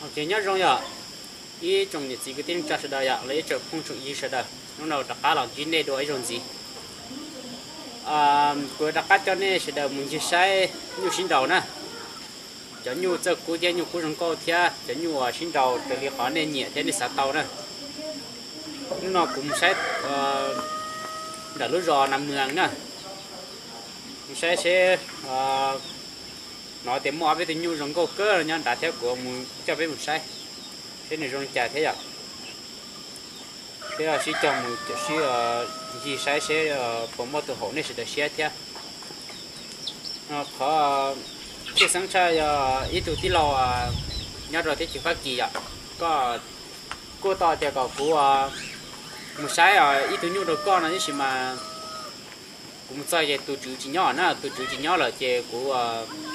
Ok, nyob zoo yom, ib tsoom niam txiv kwv tij neej tsa sawv daws yom, los ib tsoom phooj tsoom ywg sawv daws, hnub no rov qab los ntsib nej dua ib zaug ntxiv. Kuv rov qab coj nej sawv daws mus ncig saib nyuj sib nraus na. Cov nyuj txawj kub thiab nyuj kub zoo nkauj thiab cov nyuj uas sib nraus raws li qhov nej nyiam thiab nej xav tau na. Hnub no kuv mus saib nram lub zos Nas Mws na, mus saib seb, hnov tias muaj ob peb tus nyuj zoo nkauj kawg nyob nrad thiab kuv mus coj peb mus saib seb nws zoo li cas thiab yom. Peb sib cog mus sib ncig saib seb puas muaj tus haum nej sawv daws siab thiab. Qhov tshwj xeeb tshaj yog ib tug tij laug nyob rau teb chaws Fab Kis yom, koj kuj tau tias kom kuv mus saib ib tug nyuj rau koj no tab sis mas kuv mus txog ces tus tswv tsis nyob na, tus tswv tsis nyob lawm ces kuv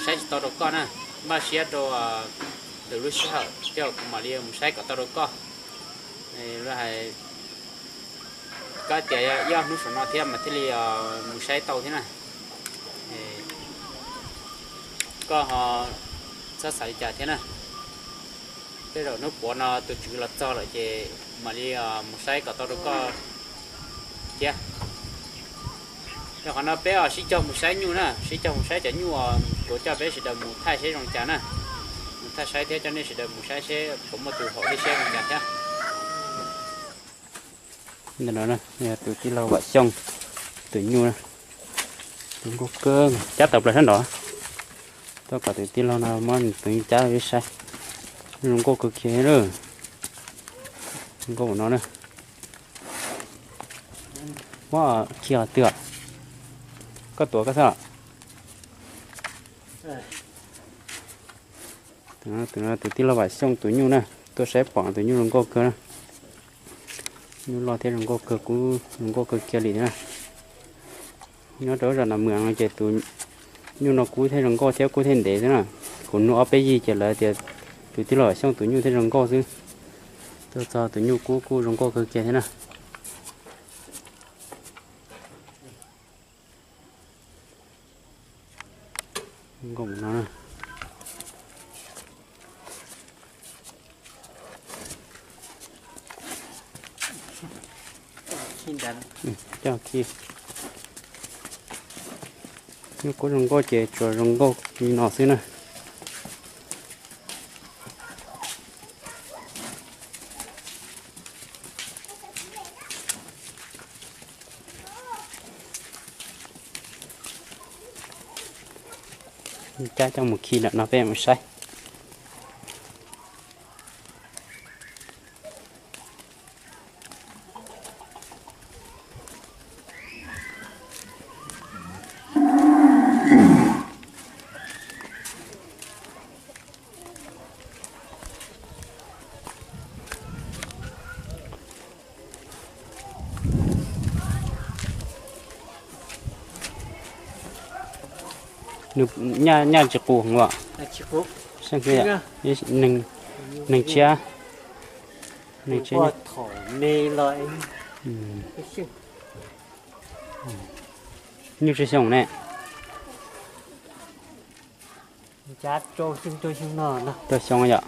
saib tsis tau rau koj na. Npaj siab rau lwm lub sij hawm thiab kuv mam li mus saib kom tau rau koj. Hais koj tias ib ob hnub saum no thiab mas thiaj li mus saib tau thiab na. Koj ho txhob xav li cas thiab na. Tej zaum hnub puav no tus tswv los txog lawm ces mam li mus saib kom tau rau koj thiab. Rau qhov no peb sib cog mus saib nyuj na, sib cog mus saib cov nyuj uas kuv coj peb sawv daws mus thaij seb zoo cas na. Mus thaij saib thiab coj nej sawv daws mus saib seb puas muaj tus haum nej siab zoo cas thiab. Tus tij laug Vam Xyooj tus nyuj, tus nkauj kawg, cab tawm plaws sab nraud. Tuaj kom tus tij laug no muab tus nyuj cab peb saib. Zoo nkauj kawg kiag li. Zoo nkauj no na. Muab khi qhov twg? Koj tuav koj xwb. Tus tij laug Vam Xyooj tus nyuj na, tuaj saib pom tus nyuj zoo nkauj kawg na. Nyuj loj thiab zoo nkauj kawg, kub zoo nkauj kawg kiag li thiab na. Nyob rau zos Nas Mws no ces tus nyuj no kub thiab zoo nkauj thiab kub thiab ntev xwb na. Kuv nug ob peb yig ces lawv tias tus tij laug Vam Xyooj tus nyuj thiaj zoo nkauj xwb. Tuaj txog tus nyuj kub kuj zoo nkauj kawg kiag thiab na. Zoo nkauj no. Coj khi. Nyuj kub zoo nkauj ces tsuas zoo nkauj li no xwb na. Cab coj mus khi lawm no peb mus saib. Nws nyaj tsis qus os. Neeg tshiab, neeg tshiab. Nyuj tsawg xyoo ne? Rau xyoo yom.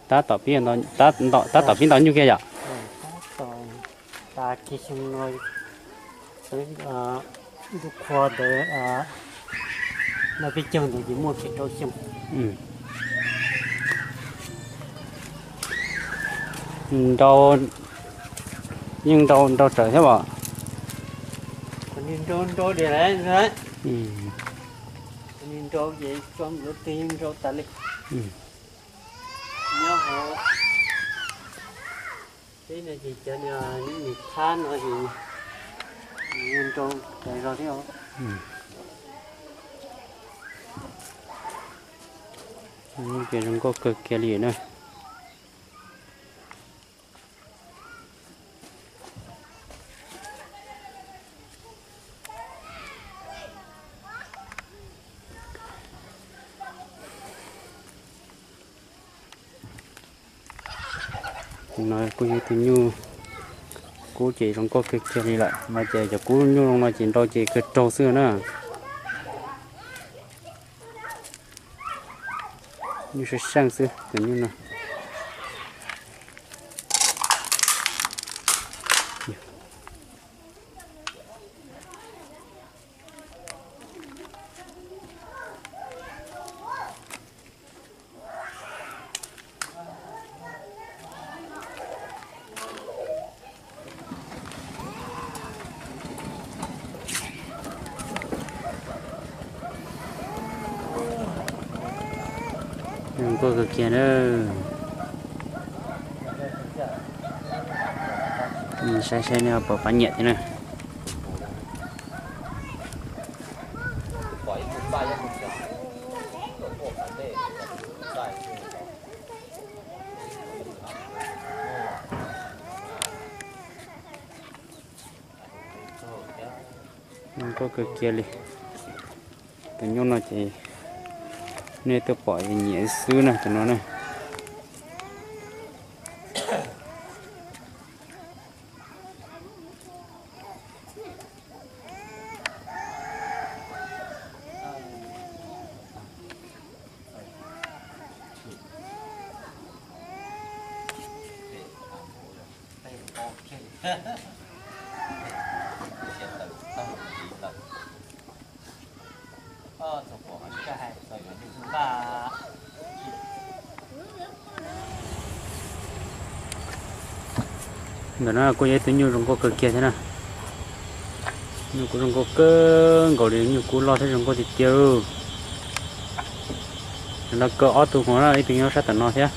Tab tom pib ntau nyuj kiag yom. Nrau, yeej nrau nrau tsawv thiab os. Nrau ces tso ntawd twg yeej nrau tas li. Nyob hauv peb no ces cov nws thab no ces nrau tas zog thiab os. Ces zoo nkauj kawg kiag li na. No kuj yog tus nyuj kub ces zoo nkauj kawg kiag li lawm, mas ces cov kub nyuj zoo no ces nrau ces kawg raug xwb na. Nyuj seej seej xwb tus nyuj no. Zoo nkauj kawg kiag na. Saib saib nej ho puas pab nyiam thiab na. Zoo nkauj kawg kiag li. Tus nyuj no ces nej tuaj pom nyiam xwb na tus no na. Ntawm no kuj yog ib tug nyuj zoo nkauj kawg kiag thiab na. Nyuj kuj zoo nkauj kawg nkaus li, nyuj kub loj thiab zoo nkauj tiag tiag. Ntawm no kaw ob tug hos na, ib tug nyob sab tom no thiab.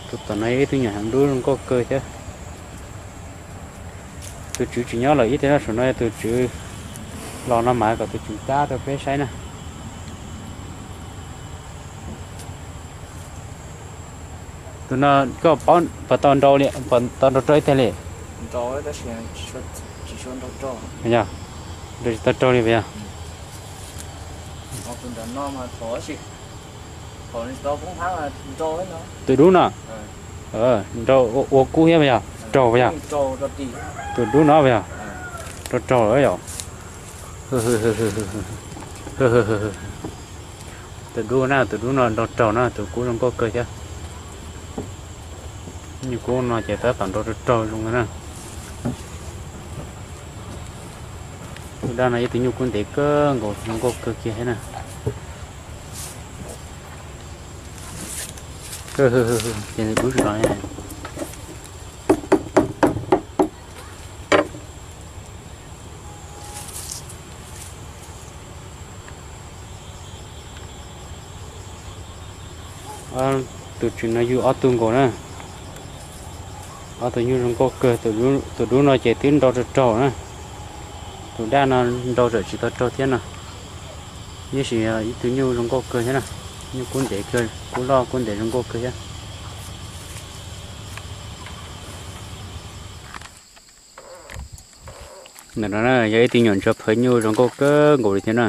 Tus tom no yog ib tug nyuam heev dub zoo nkauj kawg thiab. Tus tswv tsis nyob lawm ib tug no, saum no yog tus tswv los no mas kom tus tswv cab rau peb saib na. Tus no koj paub puas tau nrau li, puas tau nrau rog ib teg li? Yog, nrau tsis tau raug li puas yog? Tus dub no, nrau ua kub thiab puas yog? Raug puas yog? Tus dub no puas yog? Raug raug lawm yom. Tus dub na, tus dub no nrau raug na, tus kub zoo nkauj kawg thiab. Nyuj kub no ces tab tom nrau raug raug zoo na. Tus dab no ib tug nyuj kub ntev kawg nkaus, zoo nkauj kawg kiag thiab na. Ces dub tsis los. Tus tswv no yug ob tug nkaus na. Ob tug nyuj zoo nkauj kawg, tus dub no ces twb nrau raug raug na. Tus dab no nrau tawm tsis tau raug thiab no. Tab sis ib tug nyuj zoo nkauj kawg thiab na. Nyuj kub ntev kawg, kub loj kub ntev zoo nkauj kawg thiab. Ntawm no na yog ib tug nyuam ntsuag phawv nyuj zoo nkauj kawg nkaus li thiab na.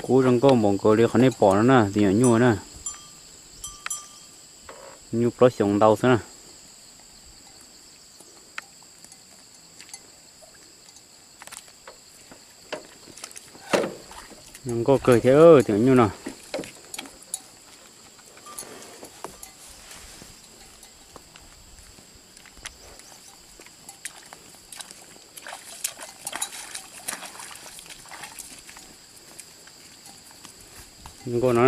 Kub zoo nkauj npaum nkaus li qhov nej pom no na, tus nyuam nyuj na. Nyuj plaub xyoos ntau xwb na. Zoo nkauj kawg thiab tus nyuj no. Zoo nkauj no.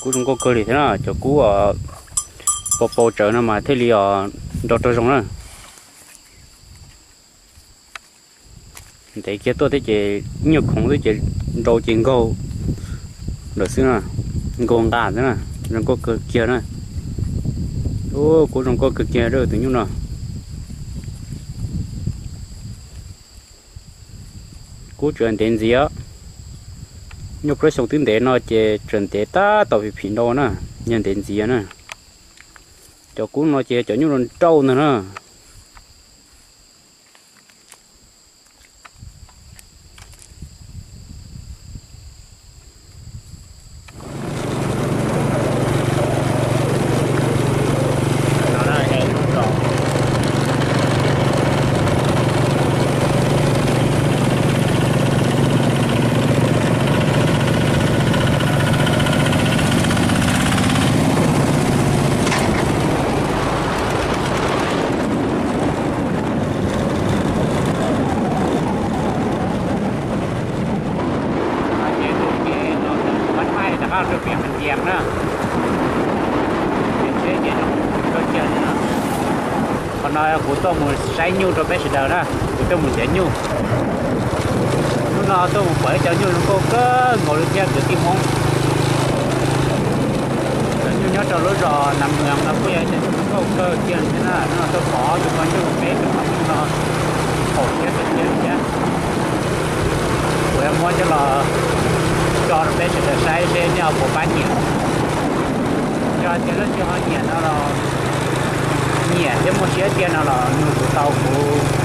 Kub zoo nkauj kawg li thiab na, cov kub pau pau tsawv no mas thiaj li os nrau rau zoo na. Ntev kiag tuaj thiab ces nyuag khoov xwb ces nrau ces nkaug lawm xwb na, nkaug nqa xwb na, zoo nkauj kawg kiag na. Ub, kub zoo nkauj kawg kiag tus nyuj no. Kub tseem ntev ntxiv, nyuj plaub xyoos twb ntev no ces tseem ntev tab tom phim phim nrau na, yog ntev ntxiv na. Cov kub no ces cov nyuj nrau ntag na. Ces tus ces no tus pab thaij rov qab rau pem Hais Tias na. Ces no, qhov no kuv tuaj mus saib nyuj rau peb sawv daws na, kuv tuaj mus nrhiav nyuj. Hnub no tuaj mus pom ib cov nyuj zoo nkauj kawg nkaus li thiab kwv tij Hmoob. Cov nyuj nyob rau lub zos Nam Mws no kuj yog ib cov nyuj zoo nkauj kawg kiag li thiab na. Hnub no tuaj pom ob tug poj nyuj, peb tus poj nyuj no haum thiab txaus siab li thiab. Kuv yuav muab coj los tso rau peb sawv daws saib seb nej ho puas pab nyiam. Yog tias leej twg ho nyiam no los, nyiam thiab muaj siab tiag no los nug kuv tau, kuv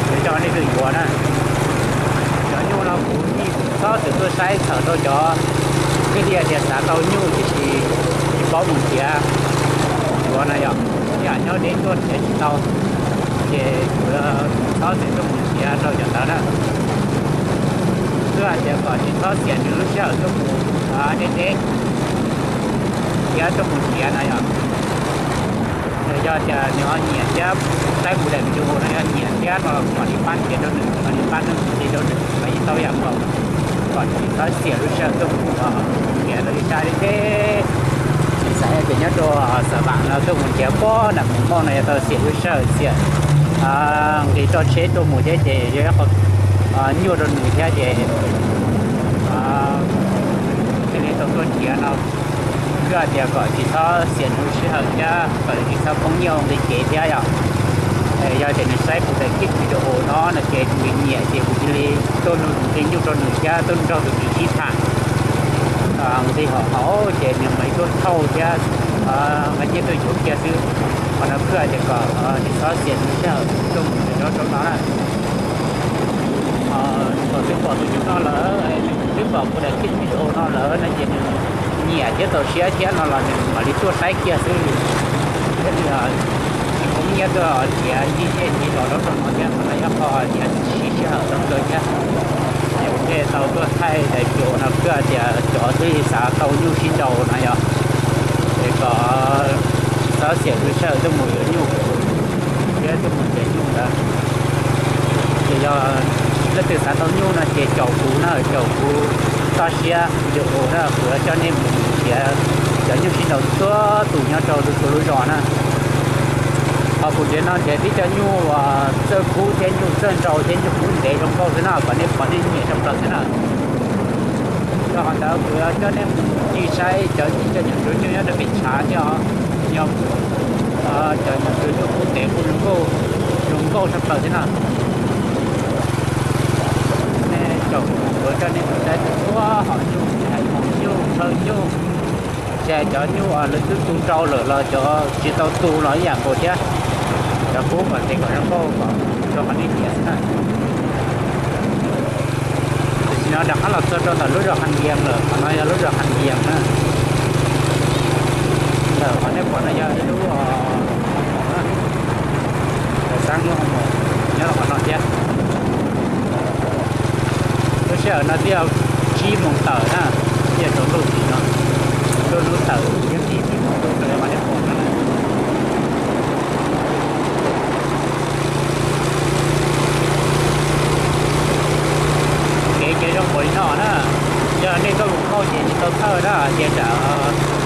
yuav coj nej tuaj yuav na. Cov nyuj no kuv yeej txhob txwm tuaj saib txhawm rau cov kwv tij hais tias xav tau nyuj tiam sis tsis paub mus nrhiav yuav na yom, yam nyob deb tuaj nrhiav tsis tau, ces kuv txhob txwm tuaj mus nrhiav rau cov ntawd na. Twb hais tias kom tsis txhob xiam nws lub sij hawm tuaj mus deb deb thiab tuaj mus nrhiav na yom. Yog tias nws ho nyiam thiab, saib kuv daim video no yog nyiam thiab no los mam li pab nrhiav rau nws, mam li pab nws nrhiav rau nws, mam li tau yam kom, kom tsis txhob xiam lub sij hawm tuaj mus nrhiav rau ib sab deb deb. Tsis xav tias nyob rau Xav Vam no tuaj mus nrhiav pob nram Mem Mauj no yog tau xiam lub sij hawm xiam nqis rau tsheb tuaj mus thiab ces yog ib qho nyuaj rau nws thiab ces thiaj li tau tuaj nrhiav no. Kuv hais tias kom tsis txhob xiam nws lub sij hawm thiab kom nws tsis txhob poob nyiaj ua nqi kev thiab yom. Yog tias nws saib kuv daim video no no ces nws nyiam ces kuv cia li tuaj nug tus nqi nyuj rau nws thiab tuaj nrog tus txiv sib tham nqi hom hauv ces nws mam li tuaj thauj thiab nqa nyiaj tuaj yuav kiag xwb. Qhov no kuv hais tias kom tsis txhob xiam nws lub sij hawm tuaj mus nrhiav rau no na. Thaum twg pom tus nyuj no lawm, twb pom kuv daim video no lawm no ces nws nyiam thiab txaus siab thiab no los nws mam li tuaj saib kiag xwb. Thiab nws tsis poob nyiaj tuaj nrhiav nyiaj nyiaj los rau no thiab, qhov no yog qhov nrhiav siv sij hawm zoo kawg thiab. Ces kuv thiaj tau tuaj thaij daim video no kuj hais tias cov twb xav tau nyuj sib nraus no yog, es kom tsis txhob xiam lub sij hawm tuaj mus yuav nyuj thiab tuaj mus nrhiav nyuj ntawd. Ces yog leej twg xav tau nyuj no ces caum kuv na, caum kuv toj siab video na, kuv yuav coj nej mus nrhiav cov nyuj sib nraus txhua tus nyob rau lub txhua lub zos na. Ho kuv nrhiav no nrhiav tib co nyuj txawj kub thiab nyuj txawj nraus thiab nyuj kub ntev zoo nkauj xwb na, kom nej pom nej nyiam tshaj plaws xwb na. Rau qhov ntawd kuv yuav coj nej mus ncig saib cov tib co nyuam tsuv nyuj nyob rau pem tshav thiab os. Yog cov nyuam tsuv nyuj kub ntev kuj zoo nkauj, zoo nkauj tshaj plaws thiab na. Nej caum kuv, kuv yuav coj nej mus saib txhua hom nyuj, hais moos nyuj, chaw nyuj, tsis hais cov nyuj lawv twb tu nrau lawm los cov tsis tau tu los ib yam nkaus thiab. Cov kub kom ntev kom zoo nkauj kom rau qhov nej nyiam xwb na. Tam sim no rov qab los txog rau ntawm lub zos Hav Yees lawm, qhov no yog lub zos Hav Yees na. Ntawm qhov nej pom no yog ib lub, lawv xab lub hoo maum nyob rau qhov no thiab. Lub sij hawm no twb yog tsib moos tawm na, twb yog tsaus ntuj tim no, lub hnub tawm yeej tim tim moos ntuj raws li qhov nej pom no na. Kev ces zoo npaum li no na, yog nej tuaj mus hauj ces tsis tau thawj na, ces tsam